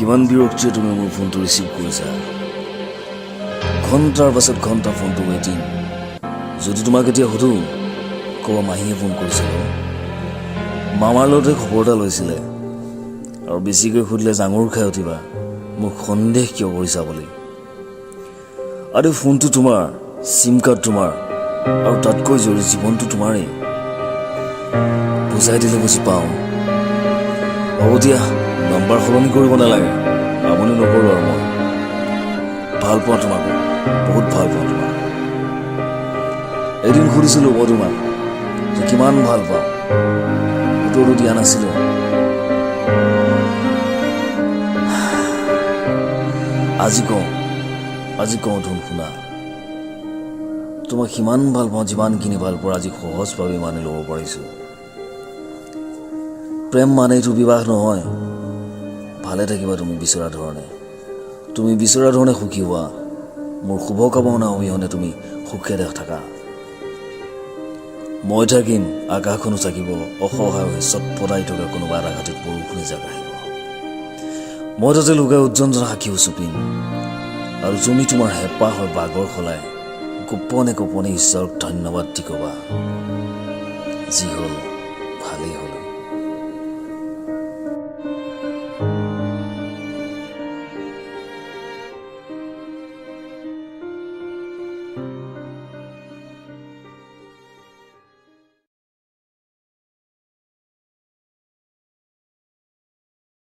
কিমান বিৰক্তিৰে তুমি মোৰ ফোনটো ৰিচিভ কৰিছা। ঘণ্টাৰ পাছত ঘণ্টা ফোনটো ৱেইটিং। যদি তোমাক এতিয়া সোধোঁ, ক'বা মাহীয়ে ফোন কৰিছিলে, মামাৰ লগতে খবৰ এটা লৈছিলে। আৰু বেছিকৈ সুধিলে জাঙুৰ খাই উঠিবা, মোক সন্দেহ কিয় কৰিছা বুলি। আৰু ফোনটো তোমাৰ, চিম কাৰ্ড তোমাৰ আৰু তাতকৈ জৰুৰী জীৱনটো তোমাৰেই। বুজাই দিলে বুজি পাওঁ। হ'ব দিয়া, নম্বৰ সলনি কৰিব নালাগে, আমনি নকৰোঁ আৰু। মই ভাল পাওঁ তোমাক, বহুত ভাল পাওঁ তোমাক। এদিন সুধিছিলোঁ মই তোমাক যে কিমান ভাল পাওঁ, উত্তৰটো দিয়া নাছিলোঁ। আজি কওঁ, আজি কওঁ ধুন, শুনা। তোমাক সিমান ভাল পাওঁ যিমানখিনি ভাল পোৱা আজি সহজভাৱে মানি ল'ব পাৰিছোঁ। প্ৰেম মানেইতো বিবাহ নহয়। ভালে থাকিবা তুমি বিচৰা ধৰণে, তুমি বিচৰা ধৰণে সুখী হোৱা। মোৰ শুভকামনা অবিহনে তুমি সুখেৰে থাকা। মই থাকিম, আকাশখনো থাকিব। অসহায় হৈ চটফটাই থকা কোনোবা এটা ঘাটিত বৰষুণ এজাক আহিব, মই তাতে লুকাই উজ্জ্বল সাক্ষীও চুপিম। আৰু তুমি তোমাৰ হেঁপাহৰ বাগৰ সলাই গোপনে গোপনে ঈশ্বৰক ধন্যবাদ দি ক'বা, যি হ'ল ভালেই হ'ল।